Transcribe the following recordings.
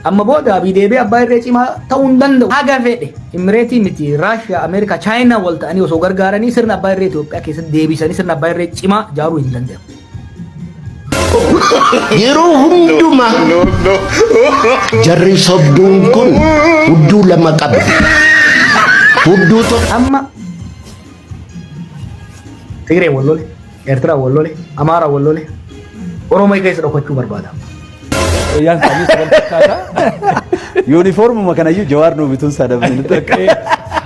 Amma booda Abiy deebi'ee abbaa irree cimaa ta'uu hin danda'u. Haga fedhe Imireetii miti, Raashiyaa, Ameerikaa, Chaayinaa wal ta'anii osoo gargaaranii sirna abbaa irree Itoophiyaa keessatti deebisanii sirna abbaa irree cimaa ijaaruu hin danda'amu. Yeroo hundumaa jarri sobduun kun hudduu lama qabdi. Hudduu tokko Amma Tigree wal lole, Eertiraa wal lole, Amaaraa wal lole, Oromoo keessa dhokachuu barbaada. Wayyaan isaanii sagal fakkaata. Yuunifoormuma kanayyuu Jawaar nuu bituun isaa dabne nutti akka.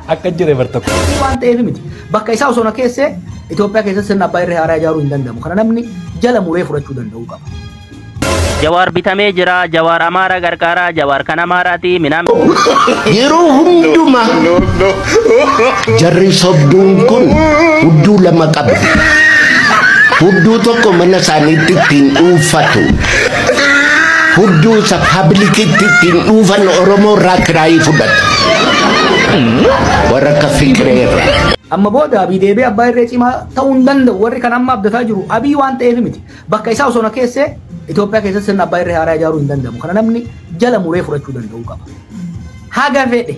Akka jire bar tokko. Waan ta'eef miti. Bakka isaa osoo na keessee Itoophiyaa keessatti sirna abbaa irree haaraa ijaaruu hin danda'amu. Kana namni jala muree fudhachuu danda'uu qaba. Jawaar bitamee jira. Jawaar Amaara gargaaraa. Jawaar kan Amaaraati. Minaan yeroo hundumaa jarri sobduun kun hudduu lama qabdi. Hudduu tokko mana isaaniitti ittiin dhuunfatu. Hudduu isa pablikitti ittiin dhuunfan Oromoo irraa kiraayii fudhatu. Warra akka Fiqiree irraa. Amma booda Abiy deebi'ee abbaa irree cimaa ta'uu hin danda'u. Warri kan amma abdataa jiru Abiy waan ta'eef miti. Bakka isaa osoo na keessee Itoophiyaa keessatti sirna abbaa irree haaraa ijaaruu hin danda'amu. Kana namni jala muree fudhachuu danda'uu qaba. Haga fedhe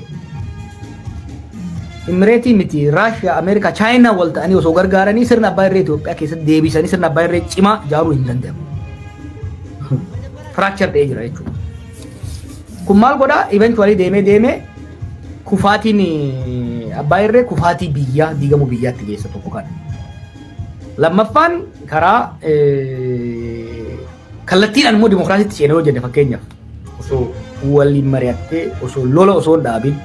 Imireetii miti, Raashiyaa, Ameerikaa, Chaayinaa wal ta'anii osoo gargaaranii sirna abbaa irree Itoophiyaa keessatti deebisanii sirna abbaa irree cimaa ijaaruu hin danda'amu. Fracture ta'ee jira jechuudha. Kun maal godhaa? Eventually deemee deemee kufaatiin abbaa irree kufaatii biyyaa, diigamuu biyyaatti geessa tokko kana. Lammaffaan karaa kallattiidhaan immoo dimokiraasiitti seenee hojjenne, fakkeenyaaf osoo waliin mari'attee, osoo lola osoo hin dhaabin,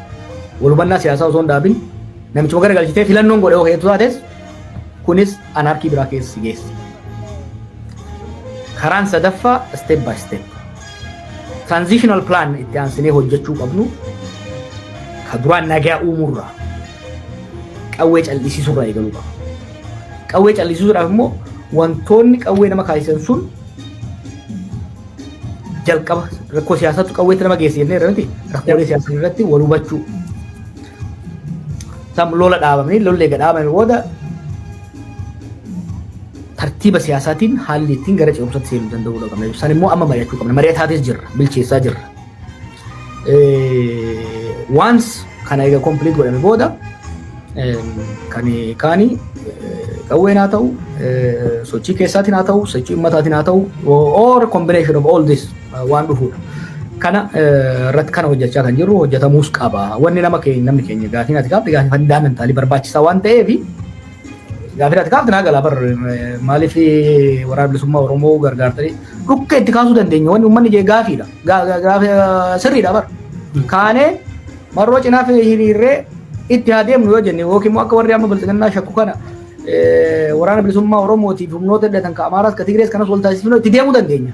wal hubannaa siyaasaa osoo hin dhaabin, namichuma garagalchitee filannoon godhee yoo taates, kunis anarchy biraa keessa si geessa. Karaan sadaffaa step by step. Transitional plan itti aansinee hojjechuu qabnu ka duraan nagaa uumuurraa, qawwee cal'isiisuurraa eegaluu qaba. Qawwee cal'isiisuudhaaf immoo wantoonni qawwee nama kaasisan sun jalqaba rakkoo siyaasaatu qawweetti nama geesse jennee irra miti, rakkoolee siyaasaa irratti wal hubachuu. Sam lola dhaabamanii, lolli eega dhaabame booda tartiiba siyaasaatiin haalli ittiin gara ce'umsaatti seenuu danda'uu qabna. San immoo amma mari'achuu qabna. Mari'ataatis jirra, bilcheessaa jirra. Once kana eega complete godhame booda kan kaani qawween haa ta'u, sochii keessaatiin haa ta'u, sochii ummataatiin haa ta'u, or combination of all this waan dhufuudha. Kana irratti kana hojjechaa kan jirru, hojjetamuus qaba. Wanni nama keenya, namni keenya gaafiin ati gaafte gaafii fundamental barbaachisaa waan ta'eef, gaafiin ati gaafte naa galaa bar. Maaliif Waraana Bilisummaa Oromoo gargaartanii dhukka itti kaasuu dandeenya? Wanni uummanni jee gaafiidha. Gaafii sirriidha bar. Kaanee marroo cinaa hiriirree itti haa deemnu yoo jenne, yookiin immoo akka warri amma bilxiginnaa shakku kana Waraana Bilisummaa Oromootiif humnoota hidhatan ka Amaaraas ka Tigirees kanas wal taasisuu itti deemuu dandeenya.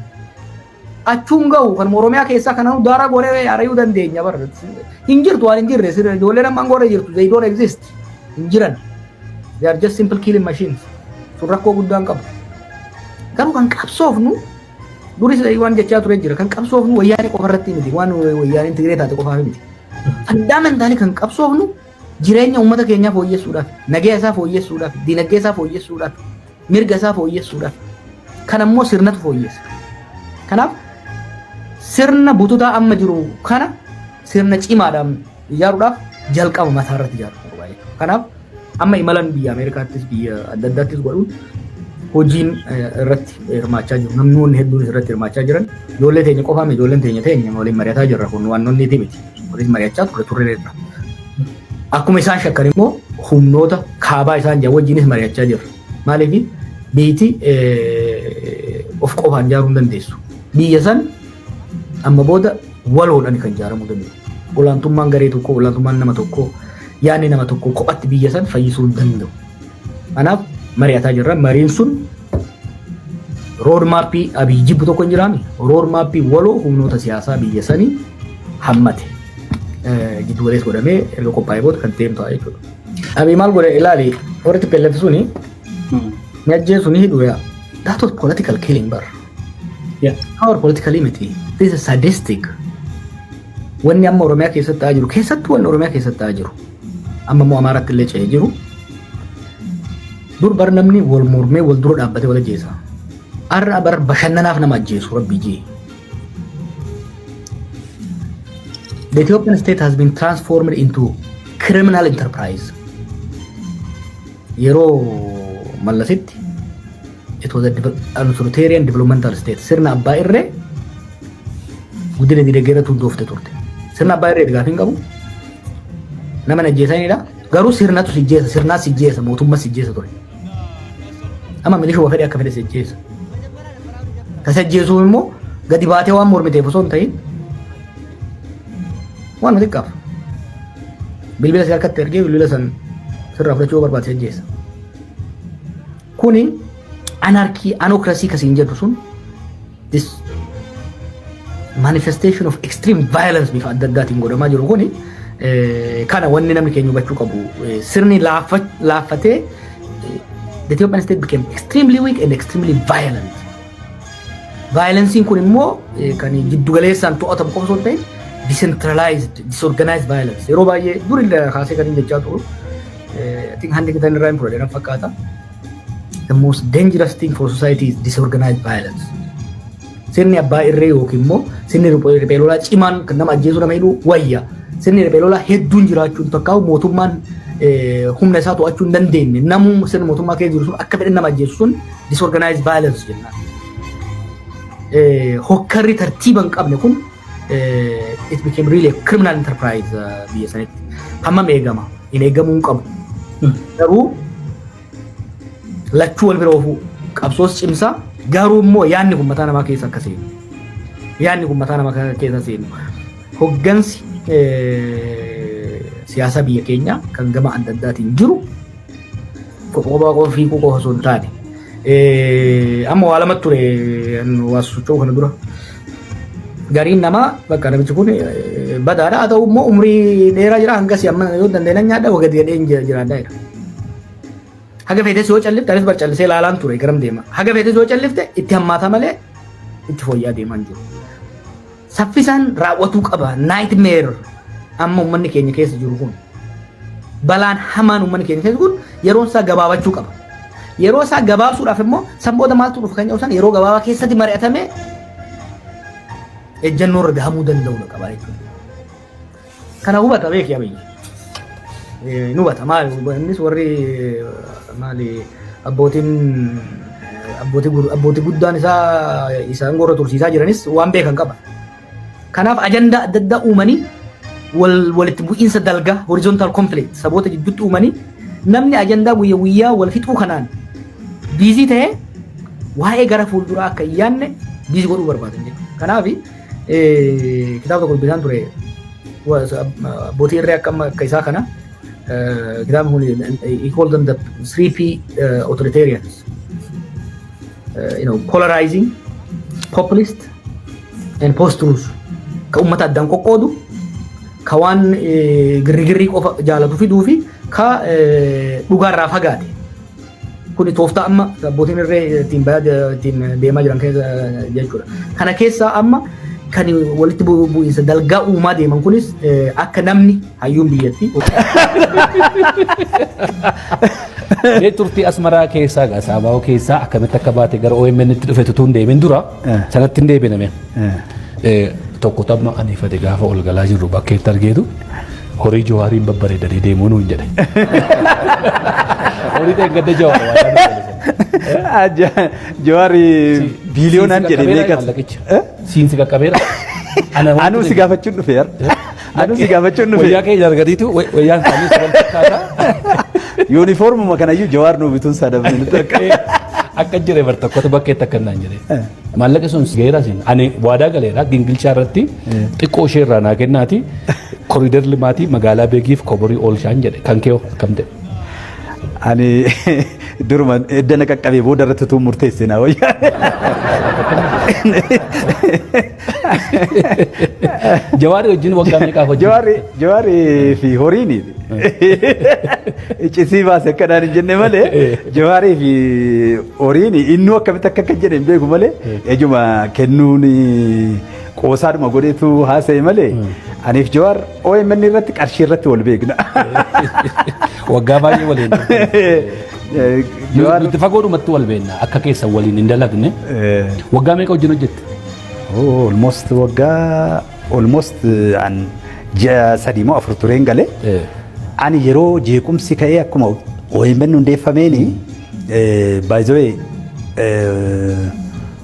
Achuun gahu kan Oromiyaa keessaa kana daaraa goonee ari'uu dandeenya bar. Hin jirtu, waan hin jirre ijoolleen amma angoorra jirtu, they don't exist, hin jiran. They are just simple killing machines. Sun rakkoo guddaa hin qabu. Garuu kan qabsoofnu, duris waan jechaa ture jira, kan qabsoofnu Wayyaanee qofa irratti miti, waan Wayyaaneen Tigree taate qofaaf miti. Fundamentally kan qabsoofnu jireenya uummata keenyaa fooyyessuudhaaf, nagaa isaa fooyyessuudhaaf, dinagdee isaa fooyyessuudhaaf, mirga isaa fooyyessuudhaaf. Kan ammoo sirnatu fooyyessa. Kanaaf sirna bututaa amma jiru kana sirna cimaadhaan ijaaruudhaaf jalqaba mataa irratti ijaaruu qaba jechuudha. Kanaaf amma imalan biyya Ameerikaattis biyya adda addaattis godhuun hojiin irratti hirmaachaa jiru. Namoonni hedduun irratti hirmaachaa jiran ijoollee teenya qofaame, ijoolleen teenya teenya waliin mari'ataa jirra, kun waan nonni miti. Waliin mari'achaa turre irra. Akkuma isaan shakkan immoo humnoota kaabaa isaan jiran wajjinis mari'achaa jirra. Maaliif biiti of qofaan ijaaruu hin dandeessu. Biyya san amma booda waloodhaan kan ijaaramuu danda'u. Olaantummaan garee tokkoo, olaantummaan nama tokkoo, yaadni nama tokkoo kophatti biyya san fayyisuu hin danda'u. Kanaaf mari'ataa jirra. Mariin sun road map Abiy jibbu tokko hin jiraami. Road map waloo humnoota siyaasaa biyya sanii hammate. Giddu galeessa godhamee erga qophaa'ee booda kan deemtu ta'a jechuudha. Abiy maal godhe ilaali, warri TPLF suni ni ajjeesu, ni hidhu yaa. That was political killing bar. Power politically miti. This is sadistic. Wanni amma Oromiyaa keessatti ta'aa jiru, keessattuu wanni Oromiyaa keessatti ta'aa jiru, amma immoo Amaaraatti illee ce'ee jiru. Dur bar namni wal mormee wal dura dhaabbatee wal ajjeesa. Har'a bar bashannanaaf nama ajjeesu, rabbi jee. The Ethiopian state has been transformed into criminal enterprise. Yeroo Mallasitti it was an authoritarian developmental state. Sirna abbaa irree guddina dinagdee irratti hundoofte turte. Sirna abbaa irree gaafa hin qabu nama ajjeesanidha. Garuu sirnatu si jeesa, sirnaa si jeesa, mootummaa si jeesa ture. Amma milishaa fedhe akka fedhe si jeesa. Ka si ajjeesuuf immoo gadi baatee waan mormiteef osoo hin ta'in waan xiqqaaf. Bilbila si harkatti ergee bilbila san sirraa fudhachuu yoo barbaade si ajjeesa. Kuni anarchy, anocracy kasiin jedhu sun, this manifestation of extreme violence bifa adda addaatiin godhamaa jiru kuni, kana wanni namni keenya hubachuu qabu, sirni laaffatee, the Ethiopian state became extremely weak and extremely violent. Violencein kun immoo kan jiddugaleessaan to'atamu qofa osoo hin ta'in decentralized, disorganized violence. Yeroo baay'ee durillee kaasee kan inni jechaa turu, I think Huntington irraa hin fudhate nan fakkaata. The most dangerous thing for society is disorganized violence. Sirni abbaa irree yookiin immoo sirni riphee lolaa cimaan kan nama ajjeesu, nama hidhuu wayya. Sirni riphee lolaa hedduun jiraachuun takkaa'u mootummaan humna isaa to'achuu hin dandeenye, namuu sirna mootummaa keessa jiru sun akka fedhan nama ajjeesu sun disorganized violence jennaan. Hokkarri tartiiba hin qabne kun it became really a criminal enterprise biyya sanitti. Hammam eegama? Hin eegamuu hin qabu. Garuu lachuu wal bira oofuu, qabsoos cimsaa, garuu immoo yaadni kun mataa namaa keessa akka seenu. Yaadni kun mataa namaa keessa seenu. Hoggansi siyaasa biyya keenyaa kan gama adda addaatiin jiru kophaa qofa fiiguu qofa osoo hin taane. Amma waa lamatti ture waa socho'u kana dura. Gariin namaa bakka namichi kun badaadha, haa ta'u immoo umrii dheeraa jira, hangas amma yoo dandeenye nyaadha, gadi gadheen jiraadha jedha. Haga feetes yoo callifte, anis bar callisee ilaalaan ture garam deema. Haga feetes yoo callifte itti hammaata malee itti fooyya'aa deemaa hin jiru. Saffisaan raawwatuu qaba. Nightmare amma uummanni keenya keessa jiru kun, balaan hamaan uummanni keenya keessa kun yeroon isaa gabaabachuu qaba. Yeroo isaa gabaabsuudhaaf immoo san booda maaltu dhufa kan jedhu san yeroo gabaabaa keessatti mari'atamee ejjennoo irra gahamuu danda'uu qaba jechuudha. Kana hubata beeki Abiyyi. Ni hubata. Maali, innis warri maali, abbootiin abbootii guddaan isaa isaan gorra tursiisaa jiranis waan beekan qaba. Kanaaf ajandaa adda addaa uumanii walitti bu'iinsa dalgaa, horizontal conflict, saboota jidduutti uumanii namni ajandaa guyyaa guyyaa wal fixuu kanaan busy ta'ee waa'ee gara fuulduraa akka hin yaadne busy godhuu barbaadan jechuudha. Kanaaf kitaaba tokko dubbisaan ture, abbootii irree akka akka isaa kana. Kitaabni kun, he called them the 3P authoritarians. Polarizing, populist and post-truth. Ka uummata addaan qoqqoodu, ka waan girrigirrii qofa jaalatu fiduu fi ka dhugaarraa fagaate. Kuni tooftaa amma abbootiin irree ittiin ittiin deemaa jiran keessa jechuudha. Kana keessaa amma kan walitti bu'iinsa dalgaa uumaa deeman kunis akka namni hayyuun biyyattii. Mee turtii Asmaraa keessaa gaa Saabaa'oo keessaa akkamitti akka baate gara OMN itti dhufe tutuun deemin dura sanatti hin deebiname. Tokko tamma aniifate gaafa ol galaa jirru bakkeetti argeetu horii Jawaariin babbareedanii deemuu nuun jedhe. Horii dheengadda Jawaar waan Jawaari biiliyoonaan jedhe meeqatu? Siinsi qaqqabeera. Anuu si gaafachuun dhufe yar. Anuu si gaafachuun dhufe. Wayyaa kee argatiitu wayyaan isaanii wal fakkaata. Yuunifoormuma kanayyuu Jawaar nuu bituun isaa dabne nutti akka. Akka jire bar tokkotu bakkeetti akka naan jedhe. Maallaqa sun geera siin ani waadaa galeera, gingilchaa irratti xiqqoo ishee irraa naa kennaati koriidar limaatii magaalaa beekiif koborii oolchaan jedhe, kan kee akkam ta'e? Ani duruma edda na qaqqabee booda irratti utuu murteesse naa wayyaa. Jawaari wajjin waggaa meeqaaf hojjete? Jawaari fi horiin iccisii baase akkanaan hin jenne malee, Jawaarii fi horiin innuu akkamitti akka akka jedhe hin beeku malee, ejuma kennuun qoosaadhuma godheetu haasa'e malee, aniif Jawaar OMN irratti qarshii irratti wal beekna. Waggaa baay'ee waliin. Nuti fagoodhumatti wal beekna, akka keessa waliin hin dalagne. Waggaa meeqa wajjin hojjette? Almost waggaa, almost an Ji'a 3 moo 4 tureen galee. Ani yeroo jeequmsi ka'ee akkuma OMN hundeeffameeni, by the way,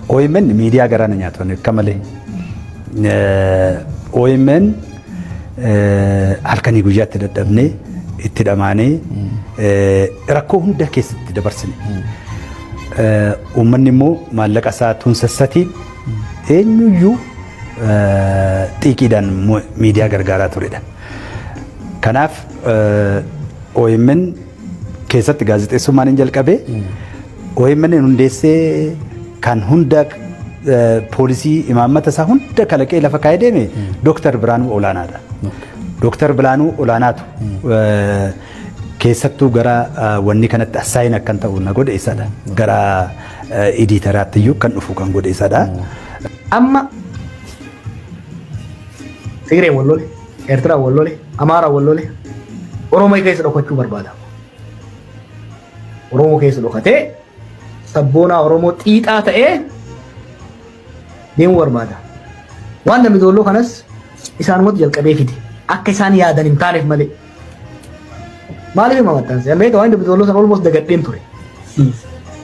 OMN miidiyaa garaana nyaatu akka malee. OMN halkanii guyyaatti dadhabnee itti dhamaanee rakkoo hunda keessatti dabarsine. Uummanni immoo maallaqa isaa tuunsassatiin eenyuyyuu xiiqiidhaan miidiyaa gargaaraa turedha. Kanaaf OMN keessatti gaazexeessummaan hin jalqabe. OMN hundeessee kan hunda poolisii imaammata isaa hunda kalaqee lafa kaa'ee deeme Dooktar Biraanuu Olaanaadha. Dooktar Biraanuu Olaanaatu keessattuu gara wanni kanatti assign akkan ta'u na godhe isadha. Gara editoraatti iyyuu kan dhufu kan godhe isadha. Amma Tigreen wal lole, Eertiraan wal lole, Amaaraan wal lole, Oromoo keessa dhokachuu barbaada. Oromoo keessa dhokatee sabboonaa Oromoo xiixaa ta'ee deemuu barbaada. Waan Dambi Doolloo kanas isaanumatu jalqabee fide. Akka isaan yaadan hin taaneef malee. Maaliif hima maxxanse? Beektaa, waan Dambi Doolloo sana almost dagadheen ture.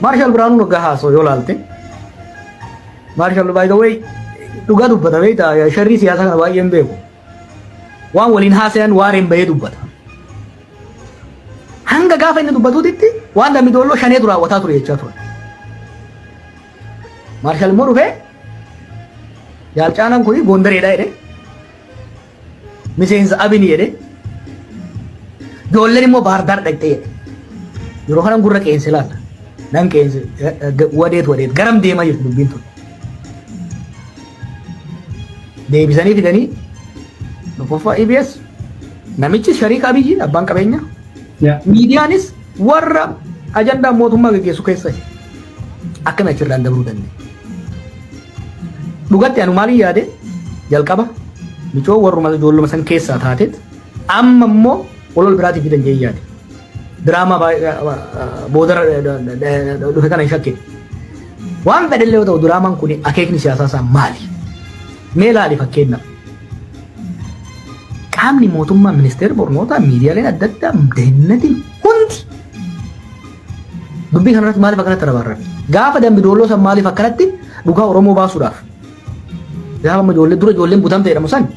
Maarshaal Biraanuu Naggaa haasoo yoo laalte. Maarshaal, by the way, dhugaa dubbata, beektaa, sharrii siyaasaa kana baay'een beeku. Waan waliin haasayan waareen bahee dubbata. Hanga gaafa inni dubbatuutitti waan Dambi Doolloo shaneetu raawwataa ture jechaa ture. Maarshaal immoo dhufee Yaalcaanaan kuni Gondareedha jedhe. Miseensa Abini jedhe. Ijoolleen immoo Baardaar dhaqxee jedhe. Yeroo kanan gurra qeense laata. Nan qeense, wadeet wadeet garam deemaa jirti dubbiin tun? Deebisanii fidanii tokkoffaa EBS namichi shariika Abiyyi, abbaan qabeenyaa. Miidiyaanis warra ajandaa mootummaa gaggeessu keessa akkami achirraan dabruu dandeenya? Dhugatti anu maaliin yaade, jalqaba micoo warruma ijoolluma san keessaa taateet amma immoo olol biraatiif fidan jee yaade. Diraamaa booda dhufe kana hin shakkine. Waan fedhellee yoo ta'u, diraamaan kun akeekni siyaasaa isaa maali? Mee ilaali, fakkeenyaaf. Qaamni mootummaa, ministeerri barnootaa, miidiyaaleen adda addaa, dehennatiin hundi dubbii kanarratti maaliif akkanatti rabarran? Gaafa Dambi Doolloo san maaliif akkanatti dhugaa Oromoo baasuudhaaf? Gaafa amma ijoollee dura ijoolleen butamte jedhamu san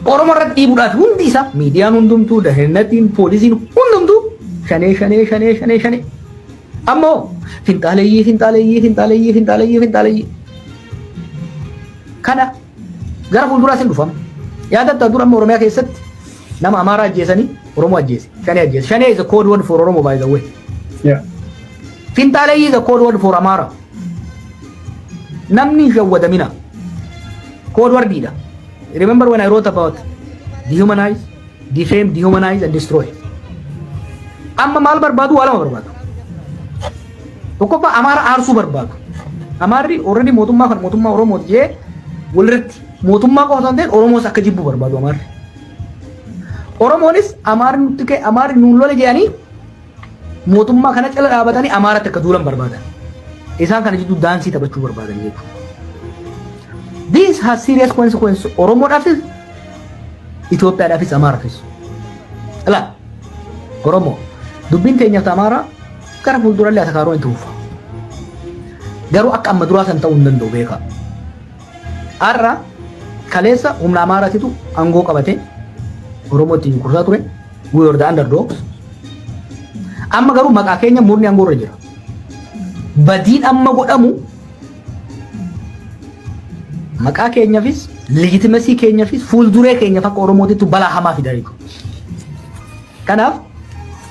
Oromoo irratti dhiibuudhaaf hundi isaa, miidiyaan hundumtuu, dehennatiin, poolisiin hundumtuu shanee, shanee, shanee, shanee, shanee. Ammoo finxaaleeyyii, finxaaleeyyii, finxaaleeyyii, finxaaleeyyii, finxaaleeyyii. Kana gara fuulduraas hin dhufama. Yaadattaa, dura amma Oromiyaa keessatti nama Amaaraa ajjeesanii Oromoo ajjeese. Shanee ajjeese. Shanee is a code word for Oromo, by the way. Finxaaleeyyii is a code word for Amaara. Namni hin shawwadamina. Code wordiidha. Remember when I wrote about dehumanize, defame, dehumanize and destroy. Amma maal barbaadu? Waa lama barbaadu. Tokkoffaa, Amaara aarsuu barbaadu. Amaarri already mootummaa kan mootummaa Oromooti jee walirratti mootummaa qofa osoo hin ta'in Oromoos akka jibbu barbaadu Amaarri. Oromoonis Amaarri nutti ka'e, Amaarri nuun lole jedhanii mootummaa kana cala dhaabatanii Amaaratti akka duulan barbaadan. Isaan kana jidduu daansii taphachuu barbaadan jechuudha. This has serious consequences Oromoodhaafis, Itoophiyaadhaafis, Amaaraafis. Ilaa Oromoo, dubbiin teenyaaf Amaaraa gara fuuldurallee atakaaroo itti fufa. Garuu akka amma duraa san ta'uu hin danda'u, beekaa. Har'a, kaleessa humna Amaaraatitu aangoo qabate Oromoo ittiin kursaa ture. We were the underdogs. Amma garuu maqaa keenya murni aangoo irra jira. Badiin amma godhamu maqaa keenyaafis, legitimacy keenyaafis, fuulduree keenyaaf akka Oromootitti balaa hamaa fida jechuudha. Kanaaf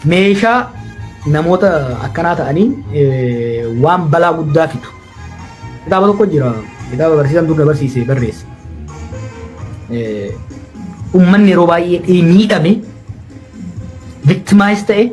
meeshaa namoota akkanaa ta'anii waan balaa guddaa fidu. Kitaaba tokko jira, kitaaba barsiisan dur na barsiise barreesse. Uummanni yeroo baay'ee miidhame, victimize ta'e,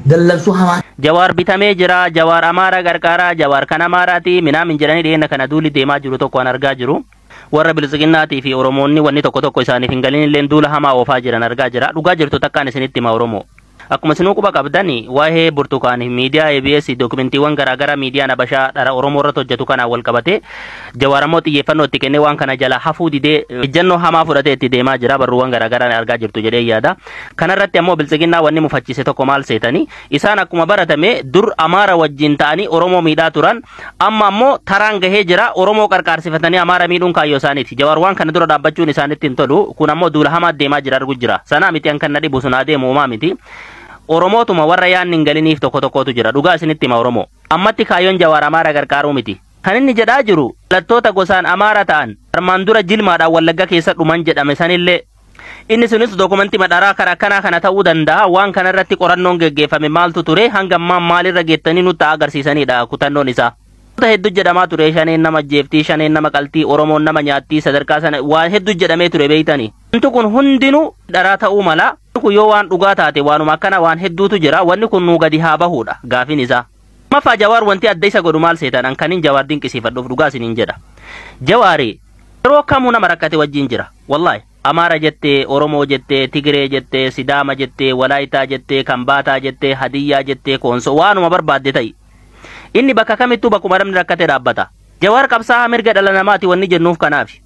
dallansuu hamaa Jawaar bitamee jira, Jawaar Amaara gargaaraa, Jawaar kan Amaaraati, minaamin jedhanii dhiyeenya kana duuli deemaa jiru tokko an argaa jiru. Warra Bilisiginnaatii fi Oromoonni wanni tokko tokko isaaniif hin galin illee duula hamaa oofaa jiran argaa jira. Dhugaa jirtu takkaan isinitti hima, Oromoo. Akkuma isinuu quba qabdan, waa'ee Burtukaan miidiyaa ABS dookumentiiwwan garaagaraa miidiyaan Habashaa dhara Oromoo irratti hojjetu kanaan wal qabate, Jawaar ammoo xiyyeeffannoo itti kennee waan kana jala hafuu didee ejjennoo hamaa fudhatee itti deemaa jira. Barruuwwan garaagaraa argaa jirtu jedhee yaada. Kanarratti ammoo Biltsiginnaa wanni mufachiise tokko maal seetanii? Isaan akkuma baratame dur Amaara wajjin ta'anii Oromoo miidhaa turan. Amma ammoo taraan gahee jira, Oromoo qarqaarsifatanii Amaara miidhuun kaayyoo isaaniiti. Jawaar waan kana dura dhaabbachuun isaanitti hin tolu. Kun ammoo duula hamaa deemaa jira, argu jira. Sanaa miti an kan na dhibu sun adeemu uumaa miti. Oromootuma warra yaanni hin galiniif tokko tokkotu jira. Dhugaa isinitti hima, Oromoo. Ammatti kaayyoon Jawaar Amaara gargaaruu miti. Kan inni jedhaa jiru dhalattoota gosaan Amaara ta'an armaan dura jilmaadhaan Wallagga keessa dhuman jedhame sanillee, inni sunis dookumentii madharaa karaa akkanaa kana ta'uu danda'a. Waan kana irratti qorannoon geggeeffame maaltu ture, hanga ammaa maalirra geettanii nutti agarsiisanidha kutannoon isaa. Wanta hedduu jedhamaa ture: shaneen nama jeeftii, shaneen nama qaltii, Oromoon nama nyaattii, sadarkaa sana waan hedduu jedhamee ture beeytanii. Wanti kun hundinuu dharaa ta'uu mala. Kun yoo waan dhugaa taate, waanuma akkana waan hedduutu jira. Wanni kun nuu gadi haa bahuudha gaafiin isaa. Lammaffaa, Jawaar wanti adda isa godhu maal seetan? An kanin Jawaar dinqisiifadhuuf, dhugaa isiniin jedha. Jawaari yeroo kamuu nama rakkate wajjin jira. Wallaahi. Amaara jettee, Oromoo jettee, Tigiree jettee, Sidaama jettee, Walaayitaa jettee, Kambaataa jettee, Hadiyyaa jettee, Koonsoo, waanuma barbaadde ta'i. Inni bakka kamittuu bakkuma namni rakkate dhaabbata. Jawaar qabsaa'aa mirga dhala namaati wanni jennuuf kanaafi.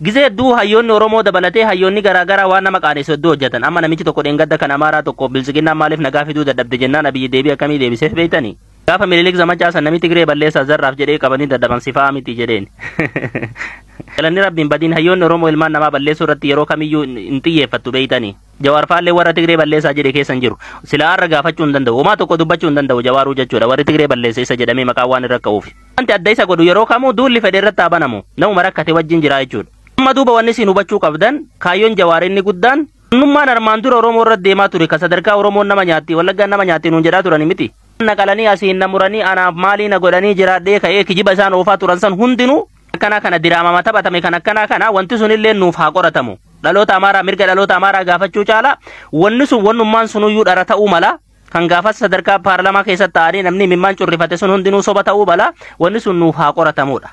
Gizee hedduu hayyoonni Oromoo dabalatee hayyoonni garaagaraa waan nama qaanessu hedduu hojjetan. Amma namichi tokko dheengadda kan Amaaraa tokko Biltsiginnaan maaliif nagaa fiduu dadhabde jennaan, Abiyyi deebii akkamii deebiseef beektanii? Gaafa Minilik zamachaa san namni Tigree balleessaa zarraaf jedhee qabanii dadhaban sifaa miti jedheen. Galanni Rabbiin badiin hayyoonni Oromoo ilmaan namaa balleessuu irratti yeroo kamiyyuu hin xiyyeeffattu beektanii. Jawaar faallee warra Tigree balleessaa jedhe keessa hin jiru. Silaa har'a gaafachuu hin danda'u. Homaa tokko dubbachuu hin danda'u Jawaaruu jechuudha. Warri Tigree balleesse isa jedhamee maqaan waan irra ka'uuf. Wanti adda isa godhu, yeroo kamuu duulli fedhe irratti haa banamu. Namuma rakkate wajjin jira jechuudha. Amma duuba wanni isin hubachuu qabdan, kaayyoon Jawaar inni guddaan Innummaan armaan dura Oromoo irra deemaa ture ka sadarkaa Oromoon nama nyaatti, Wallaggaan nama nyaatti nuun jedhaa turani miti. Na qalanii, asiin na muranii, anaaf maalii na godhanii jiraadhee ka'ee kijiba isaan oofaa turan san hundinuu akkanaa kana diraamama taphatame kan akkanaa kana, wanti sunillee nuuf haa qoratamu. Dhaloota Amaaraa, mirga dhaloota Amaaraa gaafachuu caala wanni sun wannummaan sunuyyuu dhara ta'uu mala. Kan gaafas sadarkaa paarlamaa keessatti ta'anii namni mimmaan currifate sun hundinuu soba ta'uu mala, wanni sun nuuf haa qoratamudha.